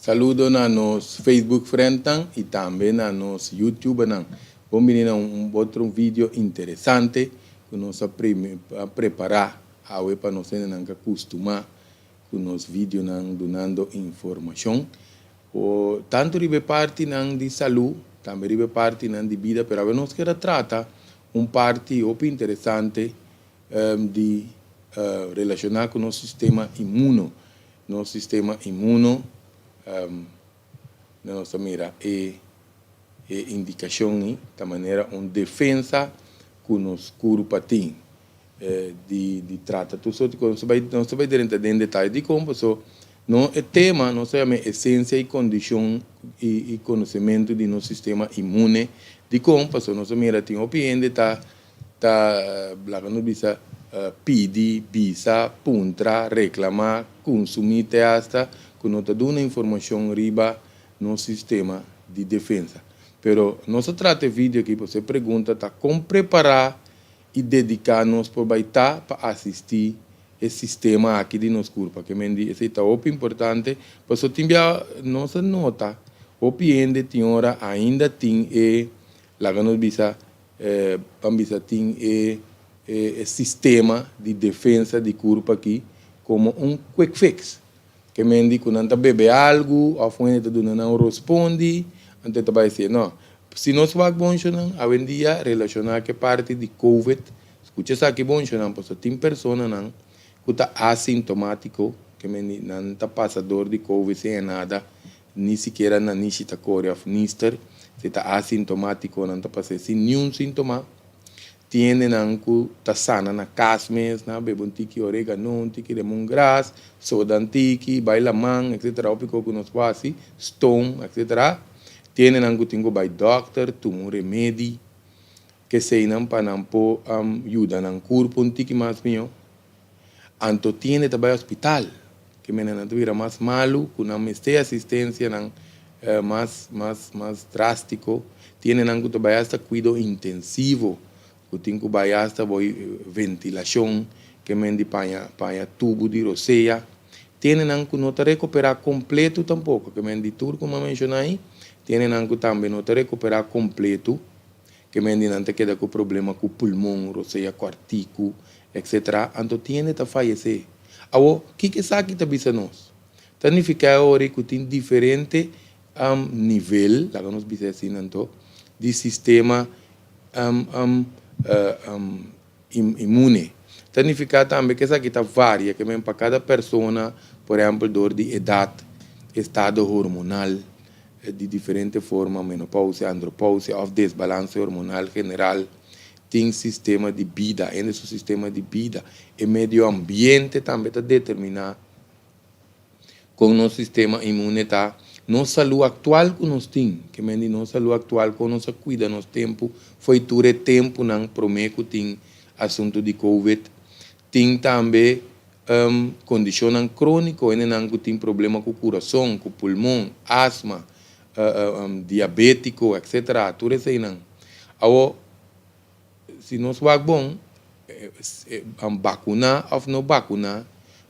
Saludo na nos Facebook friendnan i tambe na nos YouTubernan. Bon bini na un otro video interesante ku nos a prepará awe pa nos hendenan ka kustumá ku nos videonan dunando informashon. O tantu riba e partinan di salú, tambe riba e partinan di bida, pero awe nos kier a trata un parti hopi interesante di relashoná ku nos sistema inmuno. Nos sistema inmuno, nos ta mira e indikashon ei ta manera un defensa ku nos kurpa tin di trata tur sorti kos. Nos ta bai nos ta bai drenta den detaye dikon paso no e tema nos ta yama esensia i kondishon i konosementu di nos sistema inmune dikon paso nos ta mira tin hopi hende ta ta laga nos bisa pidi, bisa, puntra, reklamá, kunsumí te asta ku no ta duna informashon riba nos sistema di defensa. Pero nos a trata e video aki pasobra e pregunta ta kon prepará i dediká nos por bai ta pa asistí e sistema aki di nos kurpa. Ke men di esei ta hopi importante pasobra tin bia nos a nota hopi hende tin ora ainda tin e laga nos bisa Ban bisa tin e e sistema di defensa di kurpa aki komo un quick fix. Ke men di ku nan ta bebe algu òf un hende ta duna nan un rospondi, anto e ta bai hasié. No. Si nos wak bonshonan awendia relashoná ku e parti di covid, skucha esaki bonshonan pasobra tin personanan ku ta asintomátiko, ke men di nan ta pasa dor di covid sin e nada, Ni sikiera nanishi ta kore òf nister, si ta asintomátiko nan ta pas'é sin niun síntoma. Tin hendenan ku ta sana na kas mes, nan a bebe un tiki oregano, un tiki lemongras, soda un tiki, bai laman, etsetera, hopi kos ku nos por hasi, stoom, etsetera. Tin hendenan ku tin ku bai dòkter, tuma un remedi, keseinan pa nan por yuda nan kurpo un tiki mas mihó. Anto tin hende ta bai hospital, ke mene nan ta bira mas malu, ku nan mester asistensianan mas mas mas drástiko. Tin hendenan ku ta bai asta kuido intensivo, ku tin ku bai asta boi ventilashon, ke men di paña paña tubu di rosea. Tin hendenan ku no ta rekuperá kompletu tampoko, ke men di tur ku mi a menshoná ei, tin hendenan ku tambe no ta rekuperá kompletu. Ke mendinan ta keda ku problema ku pulmon, rosea kòrtiku, etc. Anto tin hende ta fayesé. Awor, kiko esaki ta bisa nos? Ta nifiká e ora ku tin diferente nivel, laga nos bisa asina anto, di sistema inmune. Ta nifiká tambe ku esaki ta varia, ke men pa kada persona, por ehèmpel dor di edat, estado hormonal, di diferente forma, menopausia, andropausia òf desbalanse hormonal general, tin sistema di bida, hende su sistema di bida, e medio ambiente tambe ta determiná kon nos sistema inmune ta, nos salú aktual ku nos tin, ke men di nos salú aktual kon nos a kuida nos tempu fo'i tur e tempunan promé ku tin asuntu di covid, tin tambe kondishonnan króniko, hendenan ku tin problema ku kurason, ku pulmon, asma, diabétiko, etcétera, tur eseinan. Awor, si nos wak bon, bakuná òf no bakuná,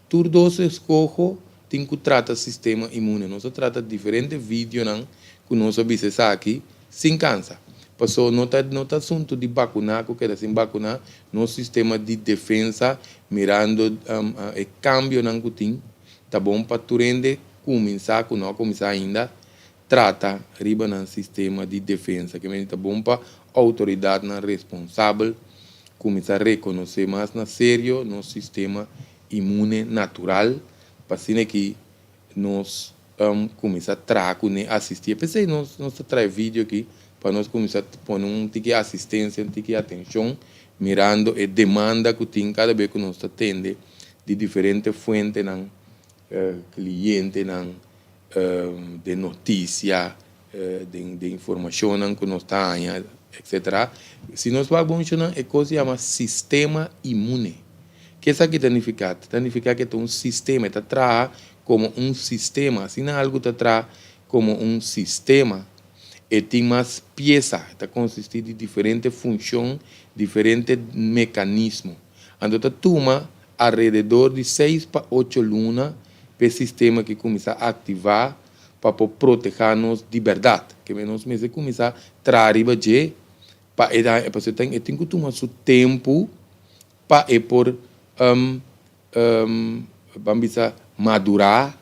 tur dos eskoho tin ku trata sistema inmune. Nos a trata diferente videonan ku nos a bisa esaki sin kansa. Paso no ta no ta asuntu di bakuná ku keda sin bakuná, nos sistema di defensa mirando e kambionan ku tin, ta bon pa tur hende kuminsá ku no a kuminsá ainda trata riba nan sistema di defensa. Ke mester ta bon pa outoridatnan responsabel kuminsá rekonosé mas na serio nos sistema inmune natural pa asina ki nos kuminsá traha kuné, asistí. P'esei nos nos ta trae video aki pa nos kuminsá pone un tiki asistensia, un tiki atenshon mirando e demanda ku tin kada be ku nos ta tende di diferente fuentenan, klientenan, den notisia, den den informashonnan ku nos ta haña, etsetera. Si nos wak bon shonnan e kos yama sistema inmune. Ke esaki ta nifiká? Ta nifiká ku e ta un sistema, e ta traha komo un sistema. Asina algu ta traha komo un sistema, e tin mas piesa, e ta konsistí di diferente funshon, diferente mekanismo. Anto ta tuma alrededor di seis pa ocho luna pa e sistema aki kuminsá aktivá. pa por protehá nos di bèrdat. Ke men nos mester kuminsá traha riba dje pa e daño, pasobra e tin ku tuma su tempu pa e por ban bisa madurá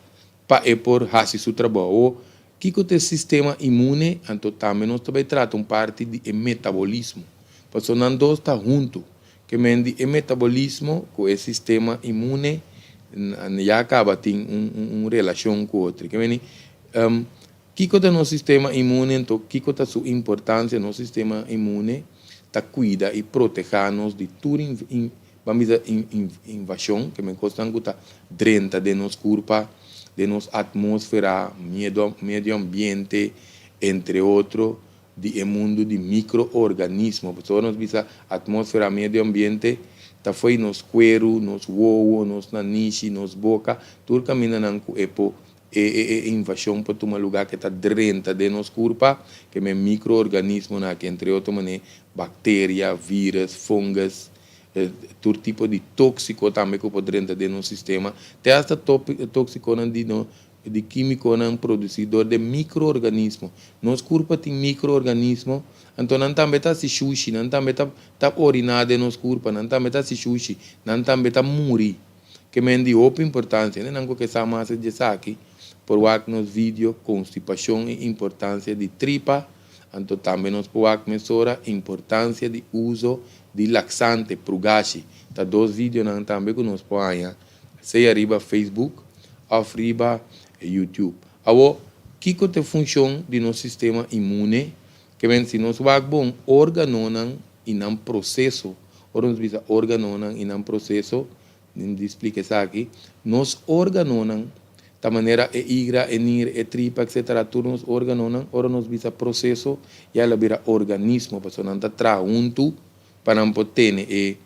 pa e por hasi su trabou. Kiko ta e sistema inmune? Anto tambe nos ta bai trata un parti di e metabolismo, pasobra nan dos ta huntu. Ke men di e metabolismo ku e sistema inmune ya kaba tin un relashon ku otro. Ke men di kiko ta nos sistema inmune anto kiko ta su importansia? Nos sistema inmune ta kuida i protehá nos di tur ban bisa invashon, ke men kosnan ku ta drenta den nos kurpa, den nos atmósfera, medio ambiente, entre otro. Di e mundu di mikroorganismo. Pasobra nos bisa atmósfera, medio ambiente, ta fo'i nos kueru, nos wowo, nos nanishi, nos boka, tur kamindanan ku e por e e invashon por tuma lugá ke ta drenta den nos kurpa, ke men mikroorganismonan aki, entre otro manera bakteria, vírus, fungus, tur tipo di tóksiko tambe ku por drenta den nos sistema, te asta tóksikonan di no Di kímikonan produsí dor den mikroorganismo. Nos kurpa tin mikroorganismo, anto nan tambe ta hasi shushi, nan tambe ta ta oriná den nos kurpa, nan tambe ta hasi shushi, nan tambe ta muri. Ke men di hopi importansia. Hende nan ku ke sa mas di esaki por wak nos video Konstipashon i importansia di tripa, anto tambe nos por wak mesora Importansia di uso di laksante, prugashi. Ta dos videonan tambe ku nos por haña sea riba Facebook òf riba YouTube. Awor, kiko ta e funshon di nos sistema inmune? Ke men si nos wak bon órganonan i nan proseso, ora nos bisa órganonan i nan proseso, mi di splika esaki, nos órganonan ta manera e igra, e nir, e tripa, etcetera, tur nos órganonan, ora nos bisa proseso ya el a bira organismo, pasobra nan ta traha huntu pa nan por tene e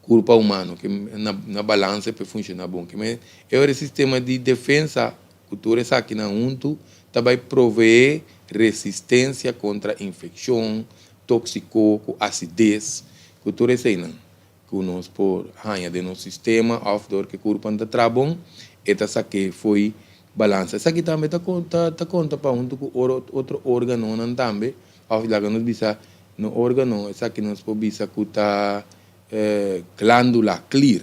Kurpa humano ke na balanse pa e funshoná bon. Ke men e ora e sistema di defensa ku tur esakinan huntu ta bai proveé resistensia kontra infekshon, tóksiko, ku asides, ku tur eseinan ku nos por haña den nos sistema òf dor ku e kurpa no ta traha bon, e ta sak'é fo'i balansa. Esaki tambe ta ta konta pa huntu ku otro órganonan tambe òf laga nos bisa No organo, esaki nos por bisa ku ta glándula, klier,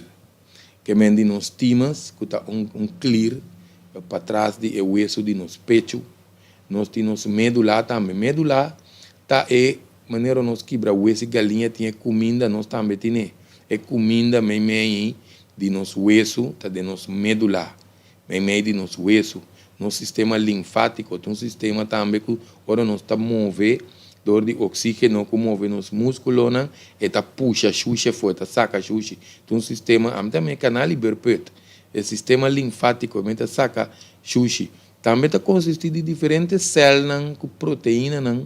ke men di nos timas, ku ta un un klier patras di e wesu di nos pechu. Nos tin nos médula tambe. Médula ta e manera nos kibra wesi galiña tin e kuminda, nos tambe tin e kuminda meimei di nos wesu ta den nos médula. Meimei di nos wesu. Nos sistema linfátiko ta un sistema tambe ku ora nos ta move dor di oksígeno ku move nos múskulonan e ta pusha shushi afó, e ta saka shushi. Ta un sistema, ami ta mira kanal i berpùt. E sistema linfátiko mi ta saka shushi. Tambe ta konsistí di diferente sèlnan ku proteinanan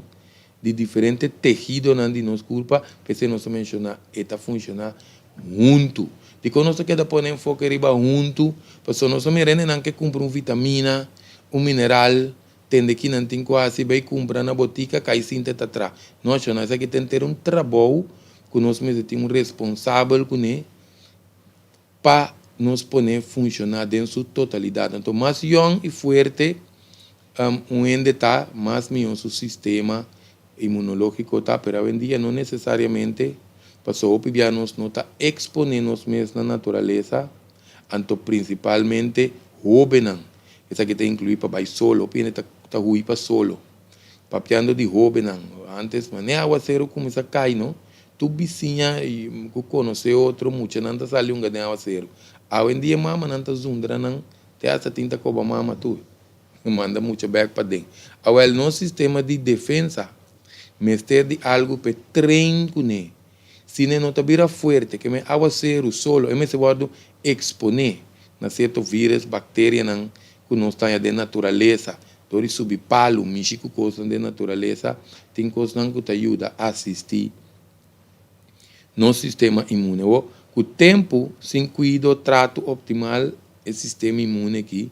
di diferente tehidonan di nos kurpa, p'esei nos ta menshoná e ta funshoná huntu. Dikon nos ta keda pone enfoke riba huntu? Pasobra nos ta mira hendenan ke kumpra un vitamina, un mineral, tende ki nan tin ku hasi bai kumpra na botika kai sinta e ta tra. No, shona, esaki ta henter un trabou ku nos mester tin un responsabel kuné pa nos pone funshoná den su totalidat. Anto mas yòn i fuerte un hende ta, mas mihó su sistema inmunológiko ta. Pero awendia no nesesariamente, pasobra hopi bia nos no ta eksponé nos mes na naturalesa, anto prinsipalmente hóbennan. Esaki ta inkluí pa bai solo. Hopi hende ta hui pa solo. Papiando di hóbennan, ántes manera awaseru kuminsá kai no, Tur bisiña ku konosé otro muchanan ta sali hunga den awaseru. Awendia mamanan ta zundra nan te hasta tin ta koba mama tur. Manda mucha bèk paden. Awèl nos sistema di defensa mester di algu pa e train kuné. Si ne no ta bira fuerte ke men awaseru, solo, e mester wòrdu eksponé na sierto vírus, bakterianan ku nos ta haña den naturalesa. Dor di subi palu, mishi ku kosnan den naturalesa, tin kosnan ku ta yuda asistí nos sistema inmune. Awor, ku tempu, sin kuido, tratu optimal, e sistema inmune aki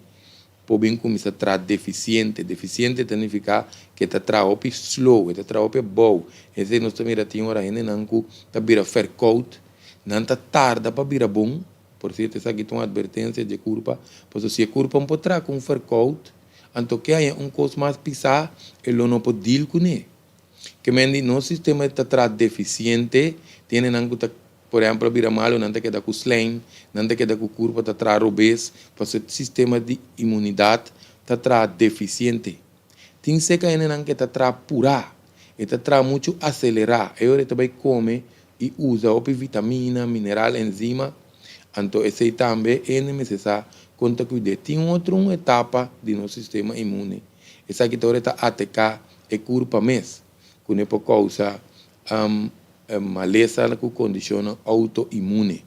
por bin kuminsá traha defisiente. Defisiente ta nifiká ku e ta traha hopi slow, e ta traha hopi abou. Esei nos ta mira tin ora hendenan ku ta bira fèrkout, nan ta tarda pa bira bon. Por sierto, esaki ta un advertensia dje kurpa, pasobra si e kurpa no por traha ku un fèrkout, Anto ke haña un kos mas pisá e lo no por deal kuné. Ke men di nos sistema ta traha defisiente, tin hendenan ku ta por ehèmpel a bira malu nan ta keda ku slijm, nan ta keda ku kurpa ta traha robes, pasobra e sistema di imunidat ta traha defisiente. Tin seka hendenan ke ta traha purá, e ta traha muchu aselerá, e ora e ta bai kome i usa hopi vitamina, mineral, enzima, anto esei tambe hende mester sa kon ta kuid'é. Tin un otro un etapa di nos sistema inmune, esaki ta ora e ta ataká e kurpa mes, ku no por kousa malesa ku kondishonnan outoinmune.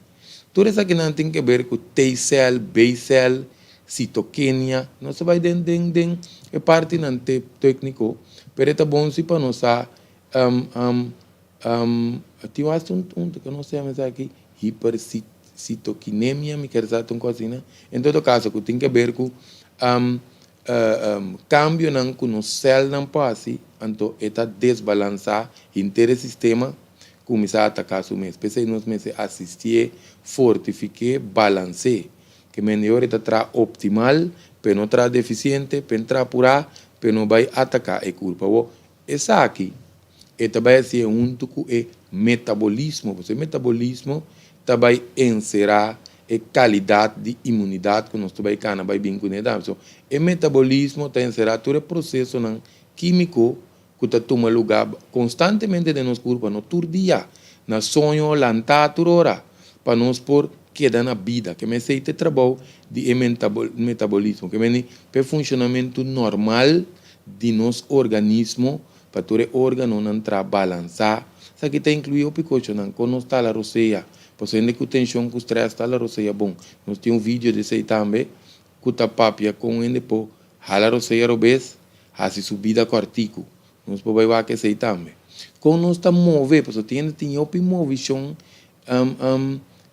Tur esakinan tin ke ber ku T-sèl, B-sèl, sitokenia. Nos ta bai den den den e partinan tékniko, pero e ta bon si pa nos sa tin hasta un un ku nos ta yama esaki hipersitokinemia, mi ker sa ta un kos asina. En todo kaso ku tin ke ber ku Kambionan ku nos sèlnan por hasi, anto e ta desbalansá henter e sistema, kuminsá ataká su mes. P'esei nos mester asistié, fortifik'é, balans'é. Ke mende ora e ta traha optimal, p'e no traha defisiente, p'e no traha purá, p'e no bai ataká e kurpa. Awor, esaki e ta bai hasié huntu ku e metabolismo, pasobra e metabolismo ta bai enserá e kalidat di imunidat ku nos ta bai kana bai bin kuné tambe. So, e metabolismo ta enserá tur e prosesonan kímiko ku ta tuma lugá konstantemente den nos kurpa, no tur dia, na soño, lantá tur ora, pa nos por keda na bida. Ke mester ta e trabou di e metabolismo, ke mester pa e funshonamentu normal di nos organismo Pa tur e órganonan traha balansá. Esaki ta inkluí hopi kochonan, kon nos tala rosea. Pasobra hende ku tenshon ku strès tala rosea bon. Nos tin un video di esei tambe ku ta papia kon hende por hala rosea robes, hasi su bida kòrtiku. Nos por bai wak esei tambe. Kon nos ta move, pasobra tin hende tin hopi movishon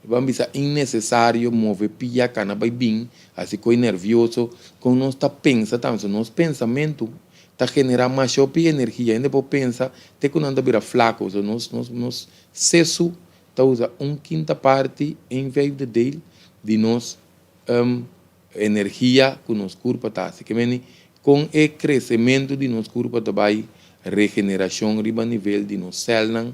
ban bisa innesesario, move pia, kana bai bin, hasi koi nervioso. Kon nos ta pensa tambe, so nos pensamentu ta generá masha hopi energia. Hende por pensa te ku nan ta bira flako. So nos nos nos sesu ta usa un kinta parti, een vijfde deel, di nos energia ku nos kurpa ta hasi. Ke meni kon e kresementu di nos kurpa ta bai, regenerashon riba nivel di nos sèlnan,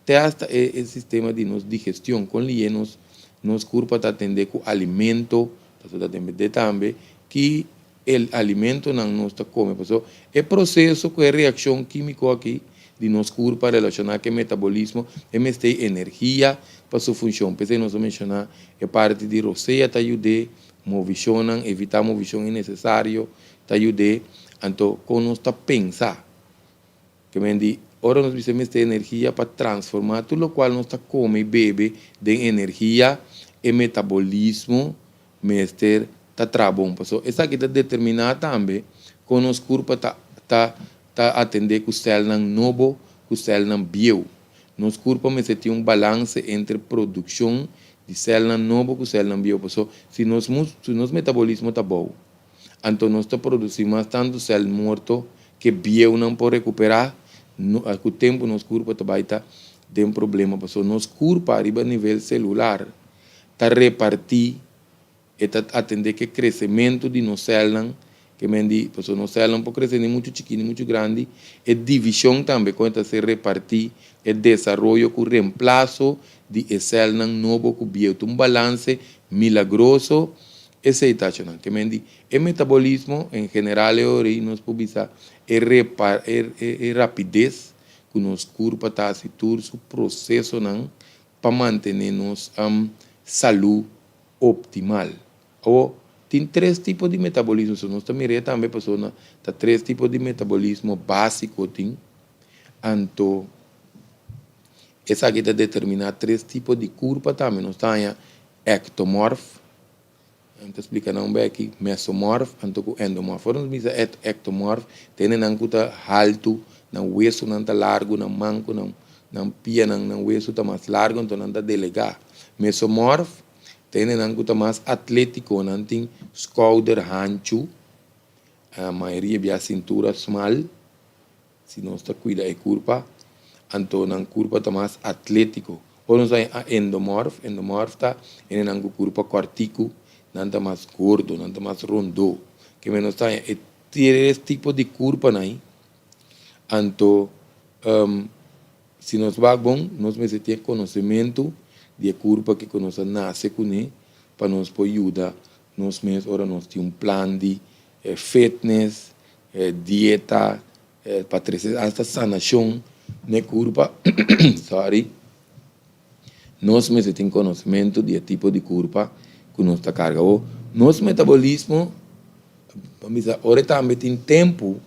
te asta e e sistema di nos digestion, kon lié nos nos kurpa ta atendé ku alimento, pasobra ta dependé tambe ki e alimentonan nos ta kome. Pasobra e proseso ku e reakshon kímiko aki di nos kurpa relashoná ku e metabolismo, e mester energia pa su funshon. P'esei nos a menshoná e parti di rosea ta yud'é, movishonnan, evitá movishon innesesario ta yud'é. Anto kon nos ta pensa? Ke men di, ora nos bisa mester energia pa transformá tur lokual nos ta kome i bebe den energia, e metabolismo mester ta traha bon. Pasobra esaki ta determiná tambe kon nos kurpa ta ta ta atendé ku sèlnan nobo ku sèlnan bieu. Nos kurpa mester tin un balanse entre produkshon di sèlnan nobo ku sèlnan bieu. Pasobra si nos si nos metabolismo ta bou, anto nos ta produsí mas tantu sèl morto ke bieunan por rekuperá. No ku tempu nos kurpa ta bai ta den problema pasobra nos kurpa riba nivel selular ta repartí, e ta atendé ku e kresementu di nos sèlnan, ke men di, pasobra nos sèlnan por krese ni muchu chikí ni muchu grandi, e divishon tambe kon e ta ser repartí, e desaroyo ku remplaso di e sèlnan nobo ku bieu. Ta un balanse milagroso esei ta hachonan. Ke men di, e metabolismo en general e ora ei nos por bisa e repa e e rapides ku nos kurpa ta hasi tur su prosesonan pa mantené nos salú optimal. Awor, tin tres tipo di metabolismo, so nos ta mir'é tambe pasobra ta tres tipo di metabolismo básiko tin, anto esaki ta determiná tres tipo di kurpa tambe. Nos ta haña ectomorf, Mi ta splika nan un beki, mesomorf anto ku endomorf. Ora nos bisa ectomorf, ta hendenan ku ta haltu, nan wesunan ta largu, nan man ku nan nan pianan, nan wesu ta mas largu, anto nan ta delegá. Mesomorf ta hendenan ku ta mas atlétiko, nan tin skouder hanchu, mayoria bia sintura smal. Si nos ta cuida e curpa, anto nan curpa ta mas atletico. Ora nos haña endomorf, endomorf ta hendenan cu curpa cortico, nan ta mas gordo, nan ta mas rondo. Keme nos ta haña e tres tipo di kurpanan ei. Anto si nos wak bon, nos mester tin e konosementu di e kurpa ki ku nos a nase kuné pa nos por yuda nos mes ora nos tin un plan di fitness, dieta, pa trese asta sanashon na e kurpa, sorry, nos mester tin konosementu di e tipo di kurpa ku nos ta karga. Awor, nos metabolismo, pa bisa, ora e tambe tin tempu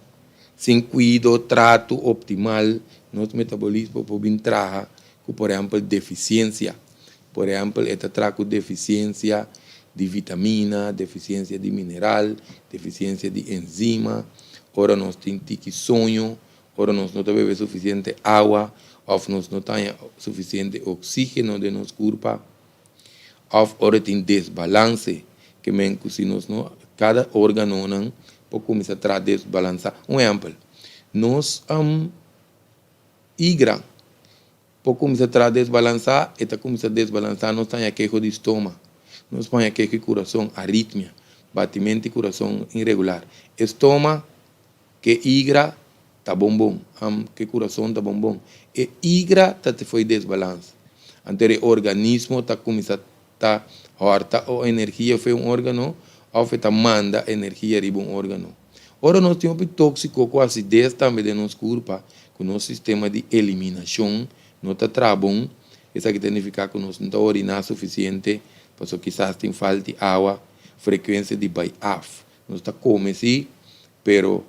sin kuido, trato optimal, nos metabolismo por bin traha ku por ehèmpel defisiensia. Por ehèmpel, e ta traha ku defisiensia di vitamina, defisiensia di mineral, defisiensia di enzima, ora nos tin tiki soño, ora nos no ta bebe sufisiente awa òf nos no ta haña sufisiente oksígeno den nos kurpa, òf ora tin desbalanse, ke men ku si nos no, kada órganonan por kuminsá traha desbalansá. Un ehèmpel, nos igra Por kuminsá traha desbalansá, e ta kuminsá desbalansá, nos ta haña keho di stoma, nos por haña keho di kurason, aritmia, batimento di kurason iregular. E stoma ke igra ta bon bon, ke kurason ta bon bon. E igra ta te fo'i desbalans. Anto e organismo ta kuminsá ta hòrta o energia fo'i un órgano òf e ta manda energia riba un órgano. Ora nos tin hopi tóksiko ku asides tambe den nos kurpa, ku nos sistema di eliminashon no ta traha bon, esaki ta nifiká ku nos no ta oriná sufisiente pasobra kisas tin falta di awa, frekuensia di bai af. Nos ta kome sí, pero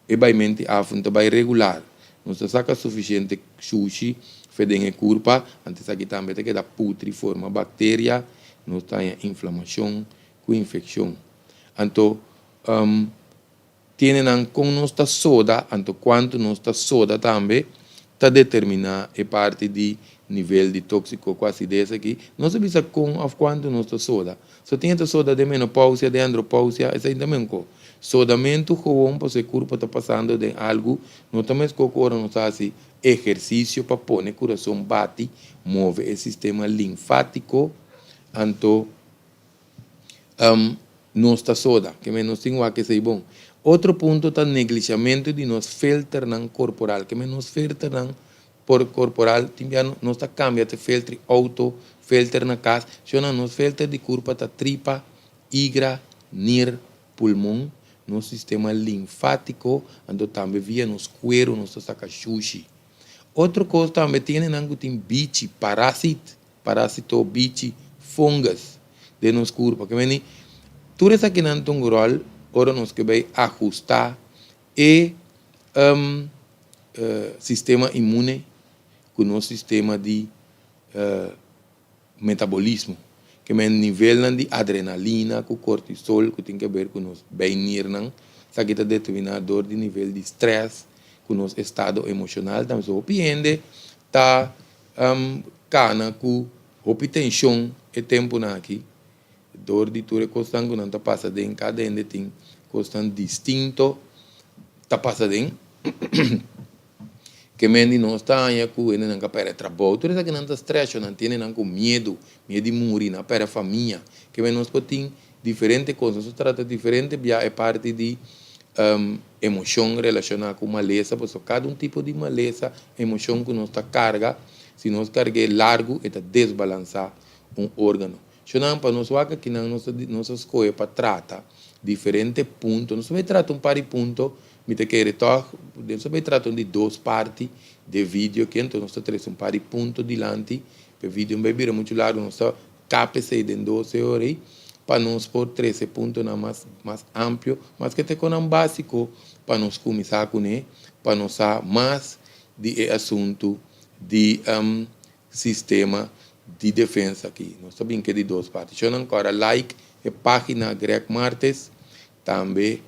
e baimentu di af no ta bai regular. Nos ta saka sufisiente shushi fe den e kurpa, anto esaki tambe ta keda putri, forma bakteria, nos ta haña inflamashon ku infekshon. Anto Tiene nan kon nos ta soda, anto kuantu nos ta soda tambe ta determiná e parti di nivel di tóksiko ku asides aki. Nos a bisa kon òf kuantu nos ta soda. So tin e ta soda den menopousia, den andropousia, esei ta men ko. Sodamentu gewon pasobra e kurpo ta pasando den algu no ta meskó ku ora nos ta hasi ehersisio pa pone kurason bati, move e sistema linfátiko, anto Nos ta soda, ke men nos tin wak esei bon. Otro punto ta neglishamentu di nos filternan korporal. Ke men nos filternan por korporal tin bia nos ta kambia te filter di outo, filter na kas. Shona nos filter di kurpa ta tripa, igra, nir, pulmon, nos sistema linfátiko, anto tambe via nos kueru nos ta saka shushi. Otro kos tambe tin hendenan ku tin bichi, parasit. Parásito, bichi, fungus den nos kurpa. Ke meni tur esakinan ta un ròl ora nos ke bai ahustá e sistema inmune ku nos sistema di metabolismo. Ke men nivelnan di adrenalina ku kortisol ku tin ke ber ku nos beinirnan, esaki ta determiná dor di nivel di strès ku nos estado emoshonal tambe. So hopi hende ta Kana ku hopi tenshon e tempunan aki, dor di tur e kosnan ku nan ta pasa den, kada hende tin kosnan distinto ta pasa den. Ke men di nos ta haña ku hendenan ka pèrdè trabou, tur esaki nan ta strès, nan tene nan ku miedu, miedu di muri, nan a pèrdè famia. Ke men nos por tin diferente kos, nos ta trata diferente bia e parti di Emoshon relashoná ku malesa, pasobra kada un tipo di malesa, emoshon ku nos ta karga, si nos karg'é largu e ta desbalansá un órgano. Shonnan, pa nos wak akinan nos ta nos a skohe pa trata diferente punto. Nos ta bai trata un par di punto, mi ta kere tòg nos ta bai trata un di dos parti di e video aki, anto nos ta trese un par di punto dilanti pa e video no bai bira muchu largu, nos ta Kap esei den doce ora ei pa nos por trece puntonan mas mas amplio, maske te konan basico pa nos cuminsa cune, pa nos sa mas di e asuntu di sistema di defensa aki. Nos ta bin ke di dos parti. Shownan kora like e pagina Greg Martes, tambe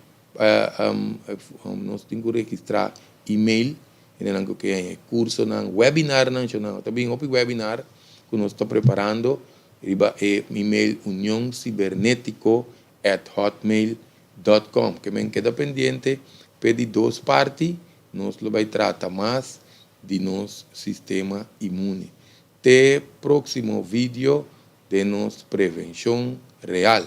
nos tin cu registra email Hendenan ku ke haña e kursonan, webinarnan shonnan. Ta bin hopi webinar ku nos ta preparando riba e email unioncibernetico at hotmail dot com. Ke men keda pendiente p'e di dos parti nos lo bai trata mas di nos sistema inmune. Te próksimo video den nos Prevenshon Real.